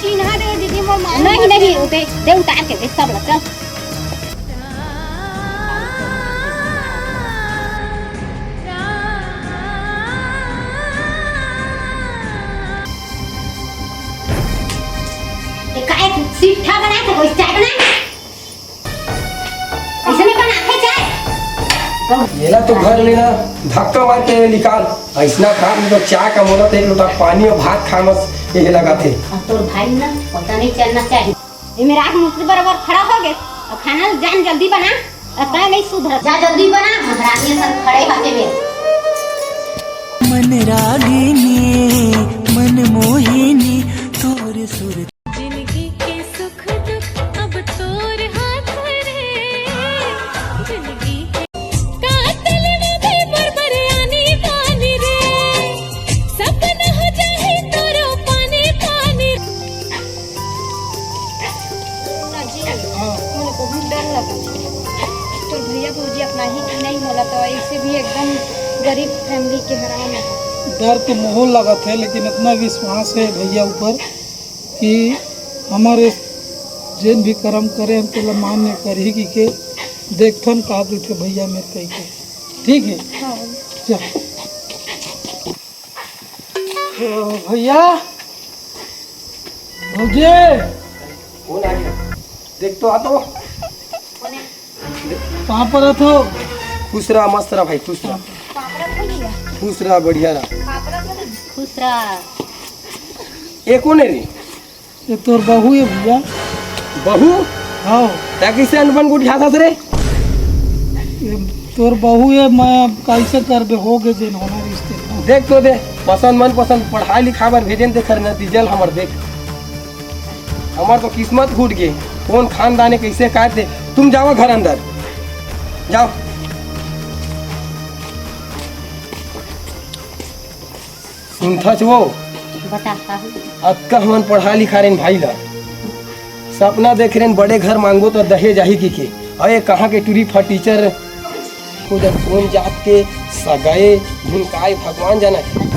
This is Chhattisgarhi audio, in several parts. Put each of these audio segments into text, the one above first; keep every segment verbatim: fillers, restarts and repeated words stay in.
चिन्हा दे दीदी, मोर मांग नहीं, मत नहीं, दे। दे, दे उतार के, दे सब ला, चल। ए, काय सिट्ठा बनाए थे, कोई चाय बनाए? अइसने बनाथे चाय। एला तो घर में ना धक्का मार के निकाल। अइसना काम में तो चाय का मोला तो एक लोटा पानी अउ भात खाए म ये लगा थे। अब तोर भाई ना पता नहीं चलना चाहिए। ये मेरा आँख मुस्री बराबर खड़ा हो गए। अब खाना जान जल्दी बना। अब तय नहीं सुधर। जा जल्दी बना। महारानी सब खड़े होते हुए। मन रागिनी, मन मोहिनी, तोर सुर। जिंदगी के सुख दुख अब तोर हाथ रे, जिंदगी के कातल में दे बरबर आनी पानी रे, सपना हो जाए तोरो पानी पानी। जी, हाँ। मोला बहुत डर लगा। तोर भैया भौजी अपना ही कि नहीं, मोला तो ऐसे भी एकदम गरीब फैमिली के हरान है। डर तो मोहो लगत है, लेकिन इतना विश्वास है भैया ऊपर कि हमर जेन भी करम करे हन, तेला मान्य करही कहिके देखथन का कहिथे भैया मेर कहिके। ठीक है? हाँ। चल। ओ, भैया, भौजी। कौन आ गया? देख तो, आ तो। कहाँ पर हो? खुश रहा, मस्त रहा भाई, खुश रहा। खुश रहा, बढ़िया रहा। खुश रहा। ये कौन है रे? ये तोर बहू है भैया। बहू? हाँ। ता किसे अनबन गुट खाथस रे? ये तोर बहू है, मैं अब कैसे करबे, हो गए जेन होना रिश्ते। देख तो दे, पसंद मन पसंद पढ़ाई लिखा बर भेजेन, देख नतीजा ल हमर देख। हमर तो किस्मत फूट गे, कौन खानदान है, कैसे काट दे। तुम जाओ घर अंदर, जाओ। सुनथच वो? बता, का हो? अतका हमन पढ़ा लिखा रेन भाई ला, सपना देख रेन बड़े घर मांगो तो दहेज आही कहिके। अरे कहाँ के टूरी फटीचर, खुद कौन जात के सगाए झुनकाए भगवान जाना है।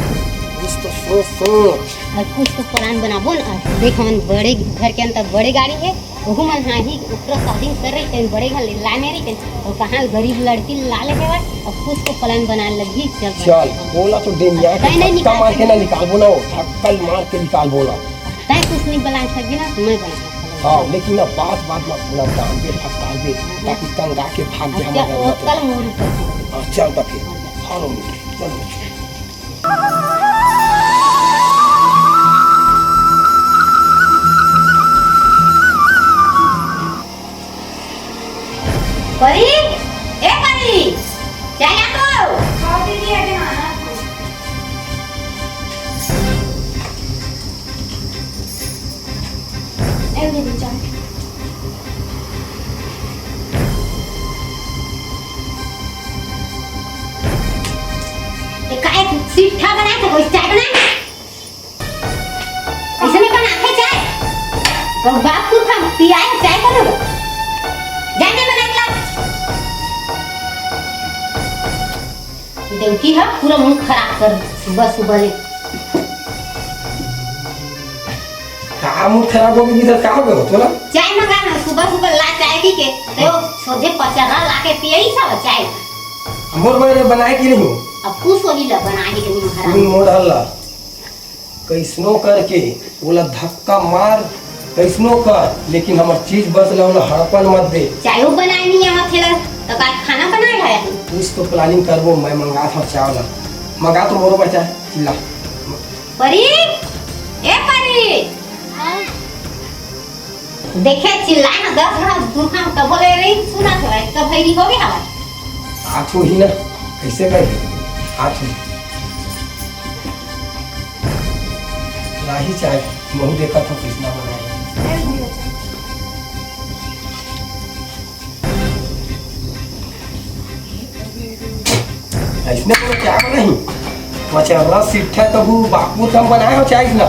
कुछ तो सोच सोच। और कुछ तो प्लान बनाबो ना। देख हमन बड़े घर के अंदर बड़े गाड़ी है, ओहू मन हाँ ही ओकरा शादी कर रही तेन बड़े घर ले लाने रही तेन, और कहाँ गरीब लड़की ला ले हवय, और कुछ तो प्लान बनाने लगी। चल चल, बोला तो डेनिया के तैं नहीं धक्का मार के ना निकाल। निकालबो ना, वो धक्का मार के निकालबो ना। तैं कुछ नहीं बना सके ना, मैं बना सकता हूँ। हाँ, लेकिन ना बात बात मत बोला, डालबे, फटकारबे, ताकि तंगा के भाग जाए अच्छा, हमारे वो अंदर। कल मोर ऊपर से। हाँ, चल तो फिर। हाँ, चल। परी, ए परी, चाय ला तो। हाँ दीदी, अभी आना था। ए दीदी, चाय। ए, काय सिट्ठा बनाए थे, कोई चाय बनाए? अइसने बनाथे चाय? तो बाप पुरखा पियाए चाय करो। जा, जा बना के ला। देवकी ह पूरा मूड खराब कर सुबह सुबह ले। का मूड खराब हो गई इधर, का हो गया तोला? चाय मंगा ना, सुबह सुबह ला चाय पी के। तो सोझे पचरा ला के पियई सब चाय। मोर बर बनाए के नहीं। अब खुश होही ला बनाए के नहीं महाराज। तू मोड़ हल्ला। कैसनो करके ओला धक्का मार, कैसनो कर, लेकिन हमर चीज बस ला ओला हड़पन मत दे। चायो बनाए नहीं आवत हे ला, तो का खाना बनाए है? कुछ तो प्लानिंग करबो, मैं मंगात हव चाय ला। मंगा तो मोरो बचा, चिल्ला। परी, ए परी। देखे चिल्लाए ना दस घाव दूर हम तबो ले रही, सुना तो है, कब है हो गया हवा? आँख ही ना, कैसे कर? आँख ही। राही चाय, महू देखा था किसना बनाया। अइसने कोनो चाय बनाही? पचर्रा सिट्ठा तहू बापू तम बनाए हो चाय अइसना।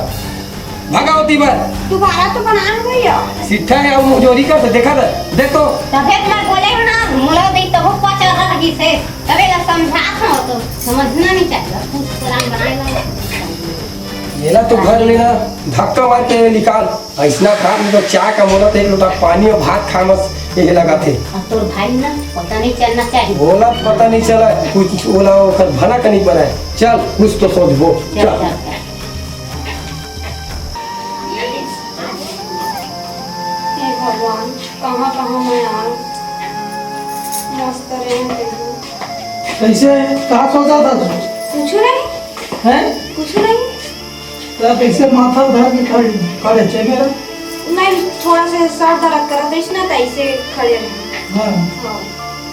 भागा होती बार। दोबारा तो बनाए हो भैया। सिट्ठा है, अब मुजोरी कर दे, देखा दे, देख तो। तबे तुम्हारे बोले हो ना, मोला दे तब पचर्रा लगी से। तबे ला समझात हो तो समझना नहीं चाहिए। कुछ प्लान बनाए ला। एला तो घर ले ना धक्का मार के निकाल। अइसना काम में तो चाय का मोला तो एक लोटा पानी अउ भात खाए म एहे लगाथे। अब तोर भाई ना पता नहीं चलना चाहिए। बोला पता नहीं चला, कुछ ओला ओकर भला का नहीं पड़ा है। चल, कुछ तो सोचबो। चल, चल। चल, चल। हे भगवान, कहाँ कहाँ मैं आऊँ। मस्त रहे। कैसे? का सोचा था तू? कुछ नहीं। हैं? कुछ नहीं। त कइसे माथा उठा के खड़े, खड़े छे मेरा? नहीं, थोड़ा सा सर दर्द करत रहिस ना, त ऐसे खड़े रहे। हाँ। हाँ।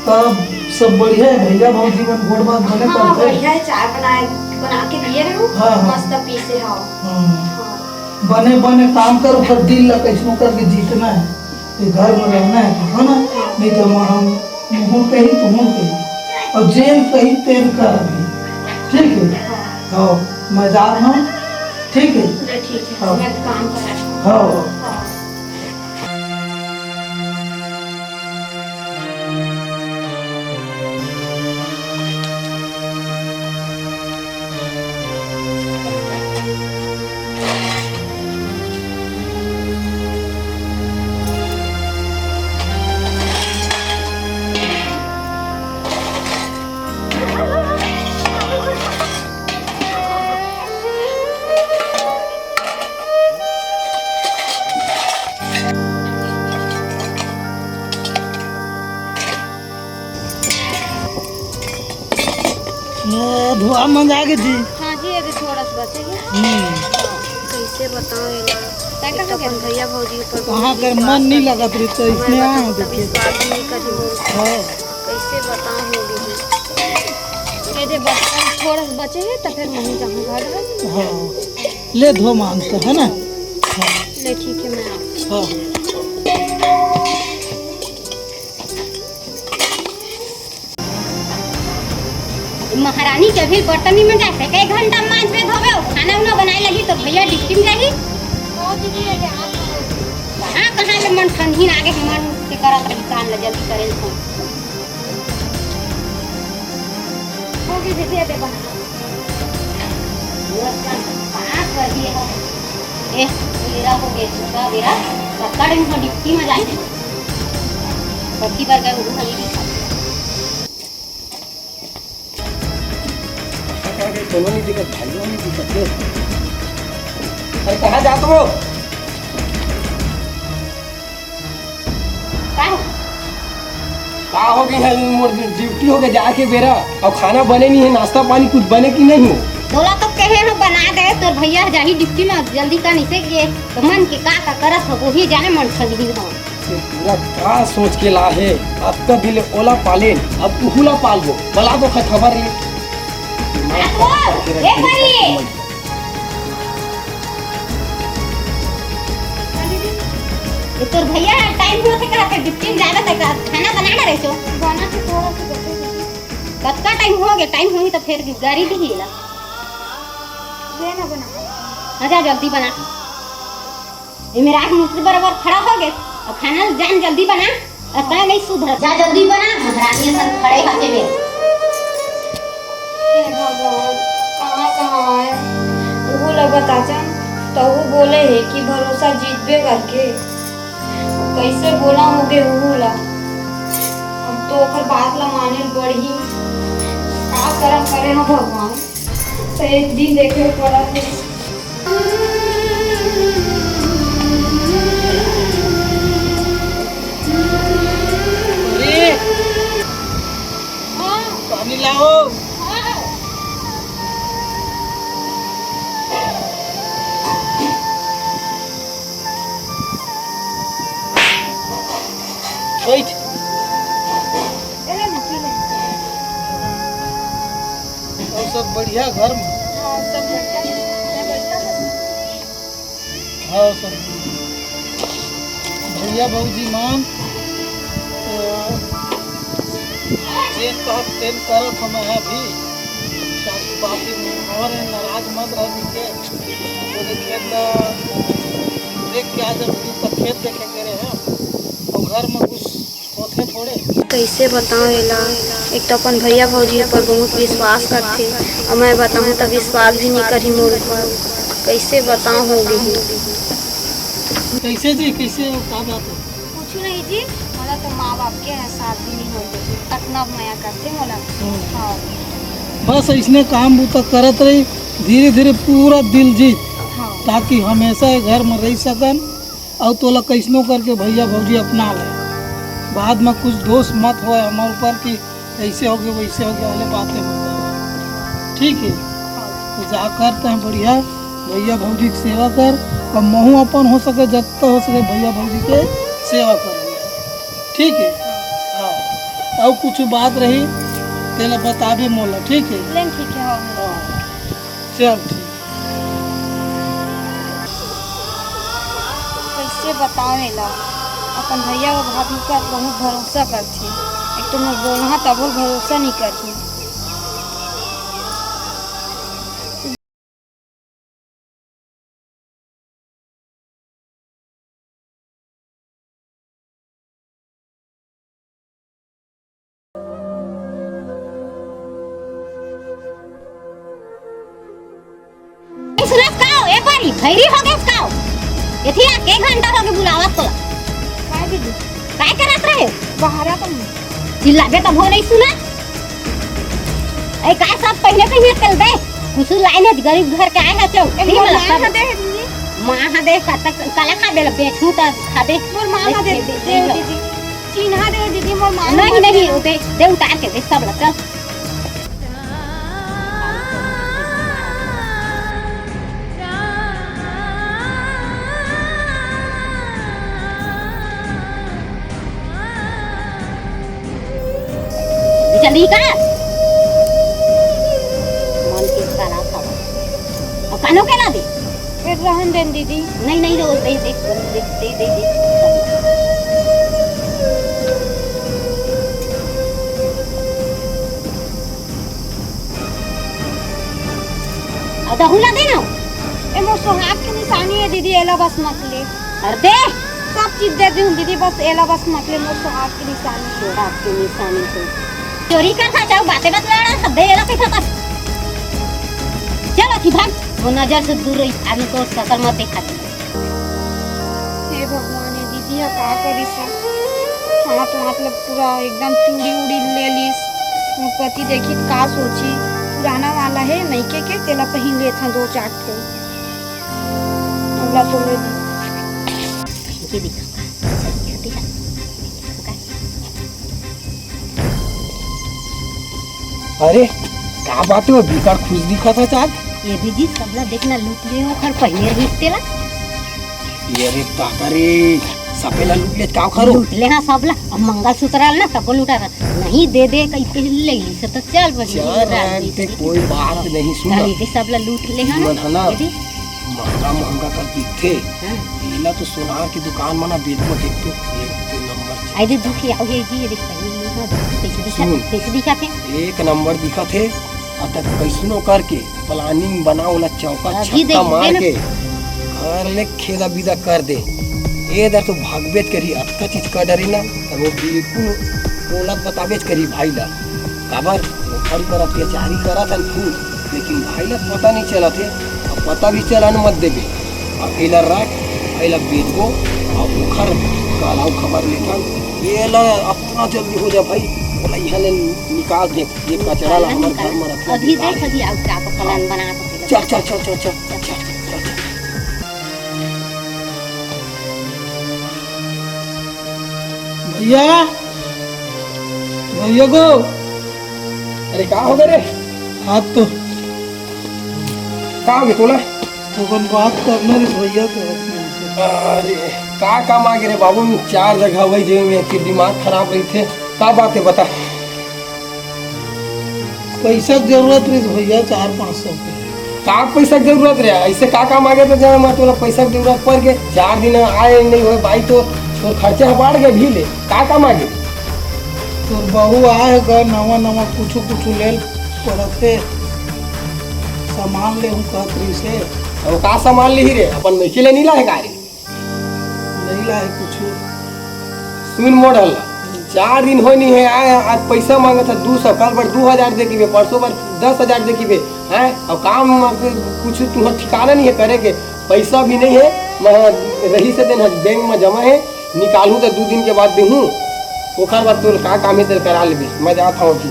तब सब बढ़िया है, भैया भौजी मन गोड़ बात बने हाँ, करते हैं। बढ़िया है, चाय बनाए, बना के दिए रहे हो, हाँ, हाँ। मस्त पीसे हो। हाँ। हाँ। बने, बने काम कर, ओकर दिल ला कैसनो करके जीतना है। ये घर में रहना है तो, है ना? नहीं तो हम, हम मुँह कही तो मुँह कही। और जेन कही तेन कर अभी। ठीक है? हाँ। हाँ, मैं जा रहा हूँ। ठीक है? चलो, ठीक है। हाँ। मैं काम कर रहा हूँ। हाँ। हाँ। ए, धुआं मंजा के जी। हाँ जी, अभी थोड़ा सा बचे है। हम्म। कैसे बताऊँ ये ना? तै कहाँ एक तो अपन गए? भैया भौजी ऊपर कहाँ बहुत कर विश्वास मन नहीं करते। लगत रही तो मैं इसमें बताऊँ आए तो देखे। विश्वास भी नहीं करी मोर। हाँ। कैसे बताऊँ ये दीदी? ये दे बस थोड़ा सा बचे है तो फिर वहीं जाऊँ घर। हाँ। ले धो मांग कर, है ना? हाँ। ले ठीक है, मैं आऊँ। हाँ। महारानी के भी बर्तन नहीं मंजाए, एक घंटा मांजबे धोबे, अउ खाना उना बनाए लगी तो भैया डिप्टी में जाही। कहाँ, कहाँ ले मन ठंडी ना आगे, मन के करत रही काम ला जल्दी करे फोन। होगी दीदी, अबे बना। वो पाँच बजे हो। ए, मेरा हो गया, सुबह मेरा, कक्का टाइम को डिप्टी में जाए। पक्की बार गए, वो हमें भी खाते। कहाँ गए? कोनो नहीं दिखत, भाइयों नहीं दिखत, देख। अरे, कहाँ जात हो? का हो? का हो गई है? मोर ड्यूटी हो गए जाके बेरा, अउ खाना बने नहीं है, नाश्ता पानी कुछ बने कि नहीं हो? तोला तो कहे हो बना दे, तोर भैया जाही डिप्टी में, जल्दी का नहीं से ये तो मन के का का करत हो, वही जाने मन ठंडी हो। ये पूरा का सोच के ला है? अतका दिन ले ओला पालेन, अब उहू ला पालबो। बला तो खै खबर ले। ए परी! ये तोर भैया टाइम होथे का, फिर डिप्टी में जाबे त का खाना बना ना रहे छो। बना के थोड़ा सा बचे दीदी। कतका टाइम हो गए? टाइम होही तो फिर गाड़ी दी ला। ले ना बना। हाँ, जा जल्दी बना। ये मेरा आँख मुस्री बराबर खड़ा हो गए। अब खाना जान जल्दी बना। अब तय नहीं सुधर। जा जल्दी बना। महारानी सब खड़े हाथे में। हे भगवान, कहाँ कहाँ आए? वो ला बताचन, तो वो बोले है कि भरोसा जीतबे करके। कैसे बोला होगे वो ला? अब तो ओकर बात ला माने पड़ही। का करम करे हो भगवान? तो एक दिन देखे पड़ा थे। अरे! हाँ। पानी लाओ। हाँ। बैठ। अउ सब बढ़िया घर में? हाँ, सब बढ़िया। मैं बैठा था। हाँ, सब बढ़िया। भैया भौजी मान, तो जेन कहत तेन करत हम हैं भी। बाकी हमारे नाराज मत रह के, वो देखे तो देख के आ जब तू सब खेत देखे के रहे हैं, तो घर में कुछ होथे थोड़े। कैसे बताऊँ एला, एक तो अपन भैया भौजी ऊपर बहुत विश्वास करथे, और मैं बताऊँ तो विश्वास भी नहीं करही मोर ऊपर। कइसे बताओ हो गे हे। कइसे जी, कइसे हो, का बात हे? कुछु नहीं जी, मोला तो माँ बाप के एहसास भी नहीं होत हे, अतना मया करथे मोला। हम्म। हाँ। बस अइसने काम बूता करत रही, धीरे धीरे पूरा दिल जीत, हाँ। ताकि हमेशा ये घर में रह सकन। अउ तोला कइसनो करके भैया भौजी अपना ले। बाद में कुछ दोष मत होय हमर ऊपर कि ऐसे हो गए, वैसे हो गए वाले बातें मत कर। ठीक है, तो जा कर तैं बढ़िया भैया भौजी के सेवा कर, अउ महू अपन हो सके, जब तक हो सके भैया भौजी के सेवा कर। ठीक है, हाँ। अउ कुछ बात रही तेला बताबे मोला, ठीक है? लेकिन ठीक है, हाँ। हाँ। चल ठीक। कइसे बताओ एला, अपन भैया अउ भाभी पर बहुत भरोसा करथे। एक तो मैं बोलहा तभो भरोसा नहीं करथे। ए, सुनत का हो? ए परी, भैरी हो गेस का हो? एथिया के घंटा हो गे बुलावत तोला। काय दीदी? काय करत रहे? बाहर आ तुम। चिल्लाबे तभो नहीं सुना। ए, काय सब पहिने पहिने चल दे। कुछु लाइन हे, गरीब घर के आए हे, चल। ए, ठीक मोर है, माँ चल। हा दे हे दीदी। माँ हा दे, का तक, काला खा दे, बेचू त खा दे। मोर माँ हा दे, दे, दे, दे, दे। दीदी। चिन्हा दे दीदी, मोर माँ नहीं, हा दे। नहीं, दे, दे उतार के दे, सब ला, चल। जल्दी कर। मन के साला खावा। अउ कानो के ला दे। फिर रहन देन दीदी। नहीं, नहीं, रो, दे, दे, दे, दे, दे, दे। अउ दहू ला दे ना। ए मोर सुहाग के निशानी हे दीदी, एला बस मत ले। अरे दे। सब चीज दे दूँ दीदी, बस एला बस मत ले, मोर सुहाग के निशानी हे। सुहाग के निशानी तो चोरी कर खा जाओ, बातें बतलाड़ा सब दे, एला कैसा कर। चल अथी भाग, वो नजर से दूर रही, आदमी को शक्ल मत देखा दे। हे भगवान, ये दीदी हा का करिस हे? हाथ वाथ ला पूरा एकदम चूड़ी उड़ी ले लिस। मोर पति देखी त का सोची, पुराना वाला हे, नइके के तेला पहिन लेथन दो चार ठो। अगला तो ले दी। पहिन के दिखा, दिखा, दिखा। अरे, का बात हे, बिकट खुश दिखत हे आज। ए दीदी, सबला देखना लूट ले ओखर पहिने रहिस तेला। ये रे दादा रे, सबे ला लूट ले, का करो? लूट ले हाँ सबला, अब मंगलसूत्र ला ना, तको लूटा रहा। नहीं दे दे, कहीं ले ली से तो चल बनी चल रात रहन बीत दे, गई। कोई बात नहीं, सुन। चल, ये सबला लूट ले हाँ ना, मन है ना, ये दे। महंगा महंगा कर दिखथे। हाँ। एला तो सोनार के दुकान म ना बेचबो, देख तो, एक नंबर चीज। अरे दुखी आओ, ये जी, ये देख, ये नहीं, हाँ, कैसे दिखा, सुन। कैसे दिखा थे? एक नंबर दिखत हे। अब तक कैसनो करके planning बना, ओला चौका अभी छक्का देख, मार देख। के घर ले खेदा बिदा कर दे। ए दर तो भागबेच करी, अतका चीज कर डरी ना, अब वो बिल्कुल टोला बताबेच करी भाई ला। काबर ओखर ऊपर अत्याचारी करत हन खूब, लेकिन भाई ला पता नहीं चलत हे, अब पता भी चलन मत देबे। अब एला रख, एला बेचबो, अब ओखर काल अउ खबर लेथन। एला अतना जल्दी हो जा भाई, ओला इहाँ ले निकाल दे, ये कचरा ला हमर घर म रख अभी देख, अभी आउ का plan बना के चल, चल, चल, चल, चल, चल, चल, चल। भैया, भैया गो। अरे का हो गे रे? हाथ तो का हो गे तोला? तो अपन बात करना रे भैया, तो अपने से। अरे का काम आ गे रे बाबू, चार जगह वही जेब में, कि दिमाग खराब रहिथे। का बात हे बता। पैसा के जरूरत रहिस भैया, चार पाँच सौ के। का पैसा के जरूरत रे? ऐसे का काम आ गे तो जब मैं तोला पैसा के जरूरत पड़ गे, चार दिन आए नहीं होए भाई, तो तोर खर्चा ह बाढ़ गे भी ले। का काम आ गे? तोर बहू आए गा नवा नवा, कुछु कुछु लेल पड़त हे, सामान ले हूँ कहत रहिस हे। अब का सामान लिही रे? अपन नइकी ले नहीं लाए का रे? नहीं लाए कुछु। सुन मोर हल्ला, चार दिन होय नहीं है, आय, आज पैसा मांगत है दू सौ, कल बर दू हजार दे के बे, परसों बर दस हजार दे के बे, हैं? अउ काम म कुछ तुहर ठिकाना नहीं है करे के, पैसा भी नहीं है, मैं रही से दिन बैंक में जमा है, निकालूं तो दू दिन के बाद देहूं, ओखर बाद तोर का काम है तेल करा लेबे, मैं जात हूं अभी।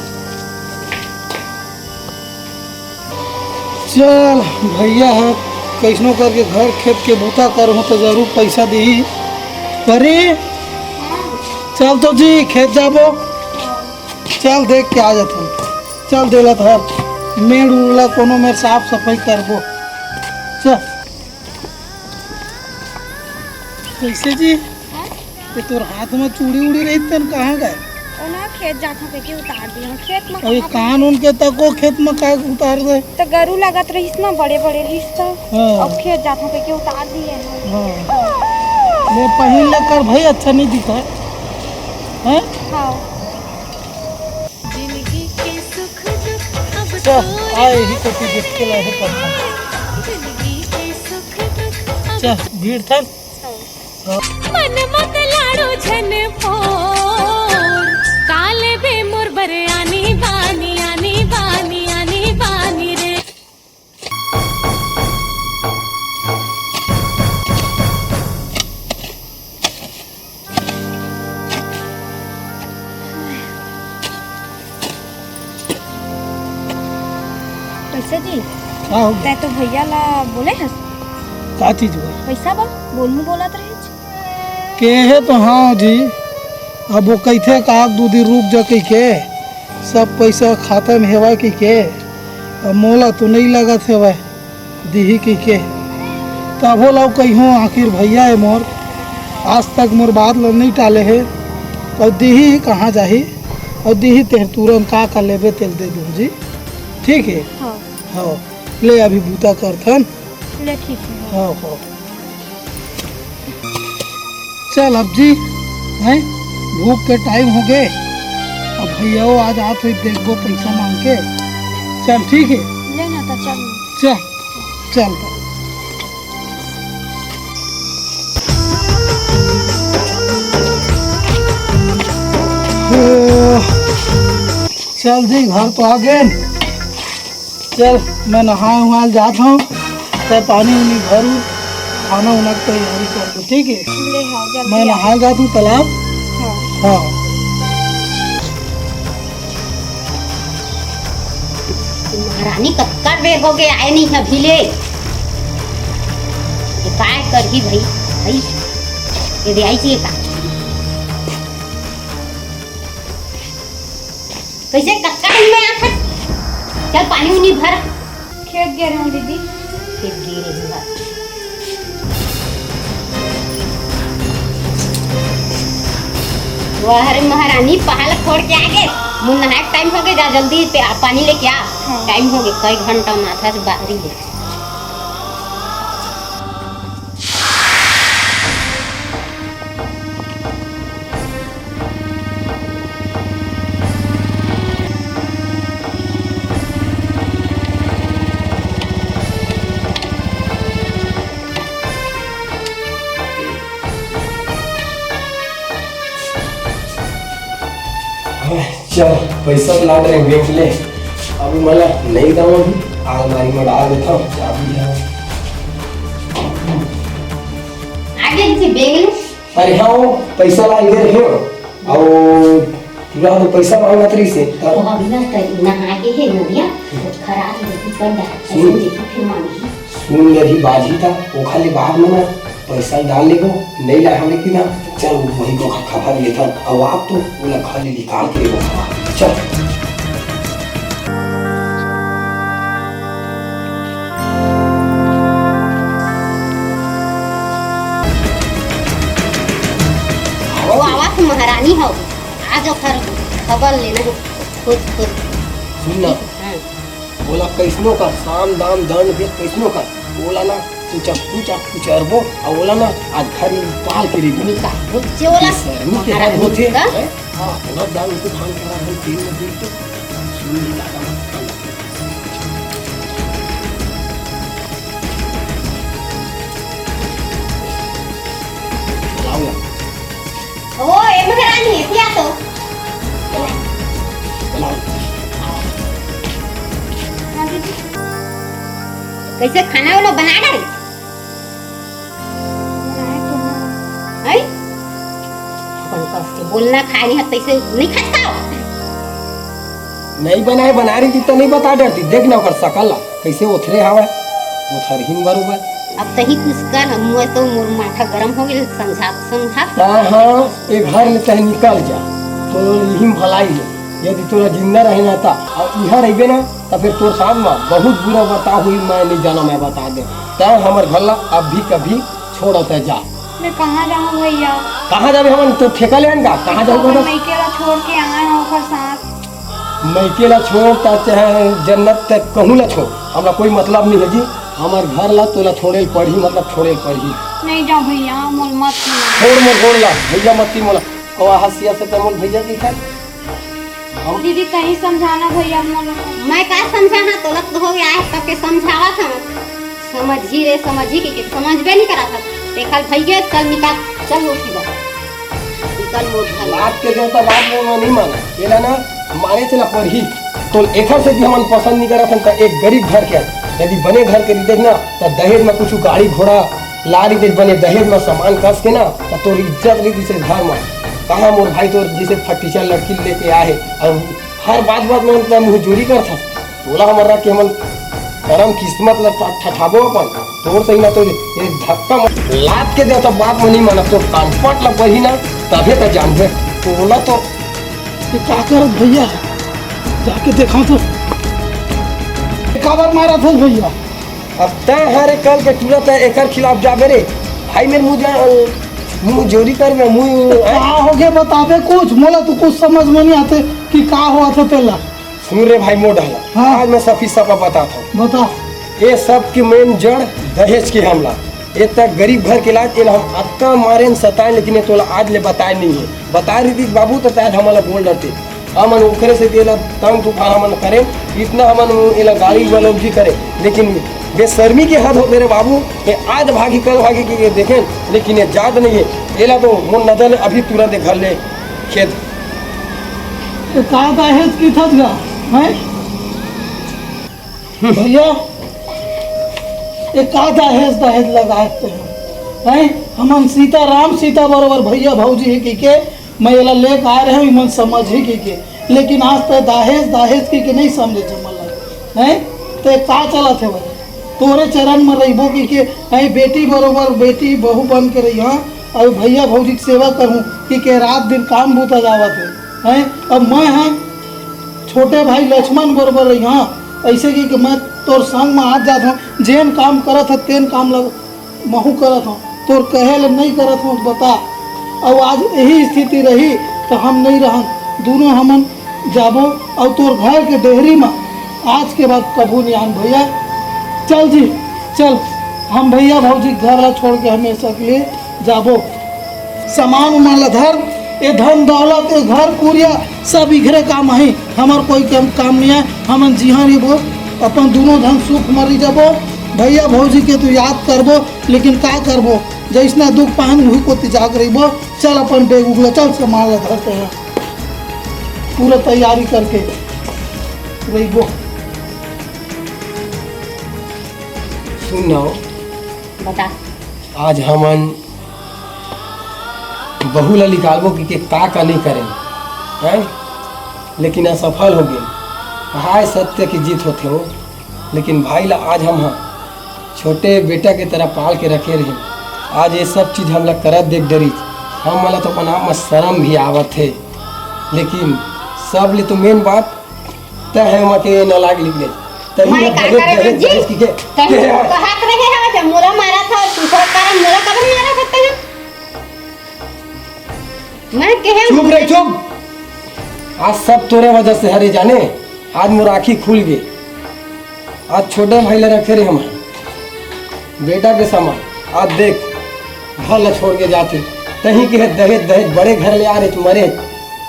चल भैया ह, कैसनो करके घर खेत के बूता करहूं तो जरूर पैसा दिही। परी, चल तो जी खेत जाबो, चल देख के आ जाथन। चल देला धर, मेड़ उड़ला कोनो मेर साफ सफाई करबो। चल। कैसे जी? ये तोर हाथ में चूड़ी उड़ी रही तन कहाँ गए? ओ ना, खेत जात हूँ कहिके उतार दिए हूँ। खेत में अरे कहाँ कान उनके तको खेत में का उतार दे? तो गरू लगत रहिस ना, बड़े बड़े रहिस तो। हाँ। अब खेत जात हूँ कहिके उतार दिए हूँ। हाँ। ले पहिन ले कर भाई, अच्छा नहीं दिखा है। हैं? हाँ। जिंदगी के सुख दुख अब चल, तोरे आ यही हाथ कोठी देख के लाए हैं में। पत्थर। जिंदगी के सुख दुख अब चल, भीड़ थन। मन मत लाड़ो झन फोर, काले बे मोर बर आनी बानी, आनी बानी, आनी बानी रे। कैसे जी? का हो गया? तै तो भैया ला बोले हस। का चीज हुआ? पैसा बा, बोलहूँ बोलत रहे। केहे तो हाँ जी, अब वो कहिथे का दू दिन रुक जा कहिके, सब पैसा खाता में हेवय कहिके, अब मोला तो नहीं लगत हेवय दिही कहिके। तभो ला कहिहूँ, आखिर भैया है मोर, आज तक मोर बात ला नहीं टाले है, और दिही कहाँ जाही, और दिही तेहर तुरंत का का लेबे तेल दे दूँ जी, ठीक है? हाँ। हाँ, ले अभी बूता करथन। ले ठीक है। हाँ, हाँ। चल अब जी, हैं, भूख के टाइम हो गए, अब भैया वो आज आत हुई देखबो पैसा मांग के। चल ठीक है। ले ना तो चल। चल, चल तो। ओ, चल जी, घर तो आ गए। चल, मैं नहाए उहाए जात हूँ, तै पानी उनी भर, खाना उना की तैयारी कर दे, ठीक है? ले, हाँ, जल्दी मैं आ। नहाए जात हूँ तालाब। हाँ। हाँ। महारानी कतका बेर हो गए, आए नहीं अभी ले। ये काय करही भाई, भाई, ये दे आई चाहिए का? कैसे कतका दिन में आखत? चल पानी उनी भर। खेत गे रहूं दीदी। खेत गे रही बा। वाह रे महारानी, पहाड़ फोड़ के आ गए। मुन्ना है, टाइम हो गए, जा जल्दी पे आ, पानी लेके आ। हाँ। टाइम हो गए, कई घंटा माथा से बाहरी है। चल, पैसा लात रहे बैंक ले। अब मला नहीं दवा भी, अलमारी में डाल देता हूँ, चाबी है। आगे से बैंक ले। अरे हाँ, वो पैसा ला इधर है। और पूरा तो पैसा मांगत रही से। तो अभी ना, तो ना आगे है नदिया, तो खराब है, कर दा। सुन। ऐसे देखी फिर मांगी। सुन ले, अभी बाजी था, वो खाली बाद में ना पैसा डाल लेबो, नहीं ला हमरे की ना, चल वही को खा, खा लेता। अब आप तो वो ना खाली निकाल के लेबो। चल। वो आवाज महारानी हो, आज ओकर खबर लेना है, खुद, खुद। सुन ना। हाँ। ओला कैसनो कर, साम दाम दंड भेद कैसनो कर, ओला ना कुचक कुचक कुचरबो, आ ओला ना आज घर ले निकाल के लेबो। निकाल, जे ओला सरमी के हद होथे, का? हैं? हाँ, ओला दाम को धान करा हम तीन में दिन तो सुन ले दादा मत। लाओ ना। ओ, ए महारानी, एती आ तो। कइसे खाना वाला बना डारे? हैं? अपन कस के बोलना खाए नहीं है, तइसे नहीं खात का? नहीं बनाए, बना रही थी तो नहीं बता डरती। देख ना ओकर सकल ला, कइसे ओथरे हवय, ओथरहीन बरोबर। अब तही कुछ कर, हम तो मोर माथा गरम हो गेल, समझात समझात। हाँ, हाँ, ए घर ले तह निकल जा, तो इही में भलाई है। यदि तोरा जिंदा रहना था, अब इहाँ रहिबे ना, त फिर तोर साथ म बहुत बुरा बर्ताव होही, मैं नहीं जाना, मैं बता दे। तैं हमर घर ला अभी कभी छोड़त जा। मैं कहाँ जाऊँ भैया? कहाँ जाबे? हमन तो ठेका ले आन का? कहाँ जाबे अपन बता? मइके ला छोड़ के आए हैं ओकर साथ। मइके ला छोड़, त चाहे जन्नत तक कहूँ ला छोड़, हमरा कोई मतलब नहीं है जी। हमर घर ला तोला छोड़े ल पड़ही, मतलब छोड़े ल पड़ही। नहीं जाओ भैया, मोल मत छोड़ो। छोड़ मोर गोड़ ला, भैया मत की मोला। कवा हसिया से त मोल भैया की खाए। हम दीदी, तहीं समझाना भैया मोला। मैं का समझाना, तोला तो हो गया है, सबके समझावत हन। समझी रे, समझी के, के समझबे नहीं करा था। देखल भैया, चल निकाल, चल उठी बा। निकल मोर घर। लात के देवता बात में मैं नहीं माना। एला ना मारे चला पड़ही। तो एखर से भी हमन पसंद नहीं करत हन, त एक गरीब घर के, यदि बने घर के रहितेस ना, त दहेज में कुछ गाड़ी घोड़ा ला रहितेस, बने दहेज में सामान कस के ना, त तोर इज्जत रहितिस घर में। कहाँ मोर भाई तोर जैसे फटीचर लड़की लेके आए हे, और हर बात बात में त मुँह जोरी करथस। तोला हमर रख के हमन करम किस्मत ला ठा-, ठठाबो अपन। तोर सही ना तो ये धक्का म-, लात के दे तो बात म नहीं मानब, तो कानपट ला पही ना, तभे त जानबे। तोला तो ये का करत भैया, जाके देखाओ तो। काबर मारत हस भैया? अब तैं हरे कल के तुरंत एकर खिलाफ जाबे रे। भाई मेर मुँह जा-, मुँह जोरी कर में मुँह, का हो गया बताबे कुछ? मोला तो कुछ समझ में नहीं आते कि का होवत हे तेला। सुन रे भाई मोर डहला, हाँ। आज मैं सफी सफा बताता हूँ। बता। ये सब के मेन जड़ दहेज के हमला। ये तक गरीब घर के लाज, एला हम अतका मारेन सताएन, लेकिन ये तोला आज ले बताए नहीं है। बता रही थी बाबू, तो शायद हमला बोल डरते। हमन ओकरे से एला तंग तूफान हमन करे, इतना हमन एला गाली गलौज भी करे, लेकिन बेशर्मी के हद होते रे बाबू। ये आज भागी, कल भागी के, के देखेन, लेकिन ये जात नहीं है। एला तो मोर नजर ले अभी तुरंत घर ले खेत। तो का दहेज की थस गा, हैं? भैया, ये का दहेज, दहेज लगाए ते हैं? हैं? हमन सीता राम सीता बरोबर भैया भौजी है की के, मैं एला लेके आए रहे हूँ, इमन समझ ही की के। लेकिन आज तक दहेज, दहेज की के नहीं समझे जमल है। हैं? ते का चलत है भाई? तोरे चरण में रहिबो की के, हैं? बेटी बरोबर बेटी बहू बन के रही, हाँ? और भैया भौजी के सेवा करूँ की के रात दिन काम बूता जावत है। हैं? अब मैं, हाँ, छोटे भाई लक्ष्मण बरोबर रही, हाँ, ऐसे की कि मैं तोर संग में आ जात हूँ, जेन काम करत है, तेन काम लग महू करत हूँ, तोर कहे ले नहीं करत हूँ, बता। अब आज यही स्थिति रही, तो हम नहीं रहन, दोनों हमन जाबो, और तोर घर के डेहरी में आज के बाद कभू नहीं आन भैया। चल जी, चल, हम भैया भौजी घर ला छोड़ के हमेशा के लिए जाबो। सामान उमान ला धर, ये धन दौलत, ये घर कुरिया, सब इघरे काम आही, हमर कोई काम, काम नहीं है। हमन जिहाँ रहिबो, अपन दोनों झन सुख मरी जाबो। भैया भौजी के तो याद करबो, लेकिन का करबो, जैसना दुख पाहन वही कोती जाग रहिबो। चल अपन डेग उगला, चल सामान ला धरते हैं, पूरा तैयारी करके रहिबो। सुन ना, बता। आज हमन बहू ला निकालबो कि के का का नहीं करे, हैं? लेकिन असफल हो गए। हाय सत्य की जीत होते हो, लेकिन भाई ला आज हम हाँ छोटे बेटा के तरह पाल के रखे रहे। आज ये सब चीज हमला करत देख डरी, हम मला तो अपन आप में शर्म भी आवत है। लेकिन सब ले तो मेन बात तय है, मके न लाग लिख ले। तभी मैं ना का दहेज, करे दहेज, जी? दहेज की के, तभी के है? कहत रहे हैं कि मोला मारा था, तू सब कारण मोला कब मारा था तैं? मैं कहे चुप रे, चुप। आज सब तोरे वजह से हरे जाने, आज मोर आँखी खुल गई। आज छोटे भाई ला रखे रे हम, बेटा के समान। आज देख, घर ला छोड़ के जाते, तहीं के दहेज, दहेज बड़े घर ले आ रहे, तू मरे,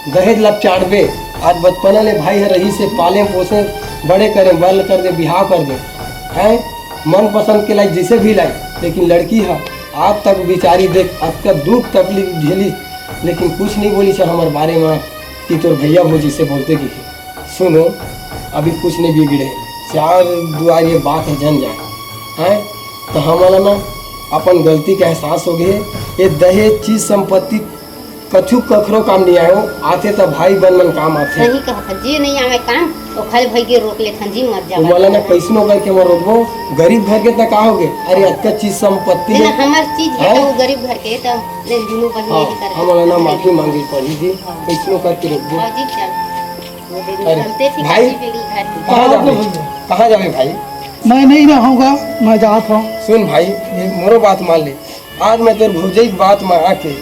दहेज ला चाड़बे। आज बचपना ले भाई हर रही से पाले पोसे, बड़े करे, बल कर दे, बिहाव कर दे, हैं? मनपसंद के लाई जैसे भी लाई, लेकिन लड़की हा आज तक बिचारी देख अतका दुख तकलीफ झेली, लेकिन कुछ नहीं बोली से हमर बारे में कि तोर भैया भौजी से बोलते कि सुनो, अभी कुछ नहीं बिगड़े, चार दुआर ये बात है, जन जाए। हैं, तो हमन ला ना अपन गलती के एहसास हो गए। ये दहेज चीज संपत्ति कछु कखरो काम नहीं आयो, आथे त भाई बन मन काम आथे। सही कहत हस, जे नहीं आवे काम, ओखर भई के रोक लेथन जी, मर जावे। ओमन ला ना कैसनो करके मैं रोकबो, गरीब घर के त का होगे? अरे अतका चीज संपत्ति नहीं, है। हमर चीज है हैं? तो वो गरीब घर के, तो ले दोनों बहिनी हाँ, ही कर हमन ला ना माफी मांगे पड़ी जी, हाँ। कैसनो करके रोकबो। हाँ जी, चल। वो दे अरे, चलते ठीक भाई, है जी, बेटी घर। कहाँ जावे? कहाँ जावे भाई? मैं नहीं रहूँगा, मैं जात हूँ। सुन भाई, ये मोरो बात मान ले। आज मैं तोर भौजाई के बात में आके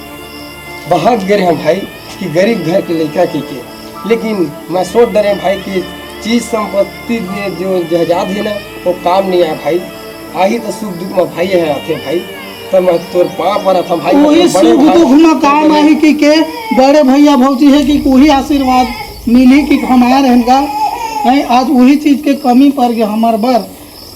बहक गे रहें भाई कि गरीब घर के लइका कहिके, लेकिन मैं सोच डरे भाई कि चीज संपत्ति में जो जायदाद है ना, वो काम नहीं आए भाई। आही तो सुख दुख में भाई है आथे भाई, तो मैं तोर पाँव परत हूँ भाई, वही बड़े सुख भाई। दुख में काम आही कहिके बड़े भैया भौजी है कि वही आशीर्वाद मिली कि हमारे रहन का है। आज वही चीज के कमी पड़ गया हमार बर।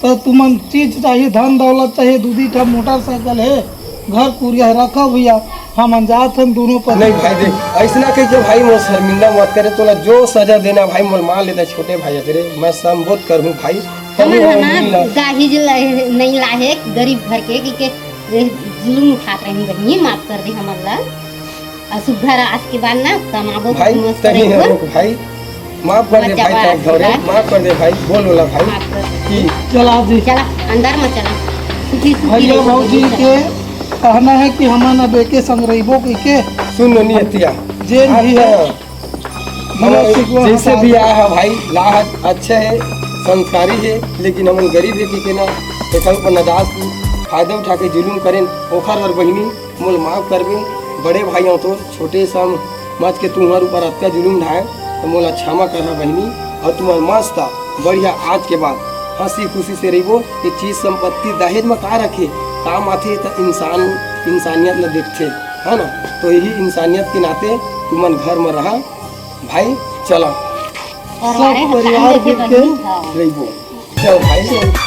तो तुमन चीज चाहिए, धन दौलत चाहिए, दू दी ठा मोटरसाइकिल है, घर कुरिया है, रखा भैया, हमन जात हन दोनों पर। नहीं भाई देख, ऐसना कहिके भाई मोर शर्मिंदा मत करे, तोला जो सजा देना भाई मोर मान लेता छोटे भाई तेरे, मैं संबोध करहूँ भाई। हमन कभी हना नहीं ला। दाहेज ल-, नहीं लाहे गरीब घर के, कि के जुलूम उठात रही बहिनी, माफ कर दे हमन ला। अउ सुग्घर आज के बाद ना कमाबो भाई, मस्त तनी रहिबो। रुक भाई, माफ कर दे बच्चा भाई, बड़ा तब धरे, आशीर्वाद। माफ कर दे भाई, बोल बोला भाई। माफ कर। कि चला जी। चला, अंदर में चला। सुखी सुखी भैया रहिबो, भौजी चला। के कहना है कि हमन अब एके संग रहिबो कहिके। सुन लो नियतिया। जे भी है। हाँ। भैया और शिकवा जैसे हटा भी दे। आया है भाई, लाहत अच्छे है, संस्कारी है, लेकिन हमन गरीब है कहिके ना, एकर ऊपर नदास फायदा उठा के जुलूम करें, ओखर और बहिनी मोल माफ करबे, बड़े भाई हो तो छोटे समझ के तुम्हार ऊपर अतका जुलूम ढाए, तो मोला क्षमा करहा बहिनी। और तुम्हार मस्त बढ़िया आज के बाद हंसी खुशी से रहिबो। ये चीज संपत्ति दहेज में का रखे, काम आथे तो इंसान, इंसानियत ल देखथे, है ना? तो यही इंसानियत के नाते तुमन घर में रहा भाई, चला। और सब हमारे परिवार हाथ में मिल के बनी, हाँ। रहिबो। चल भाई।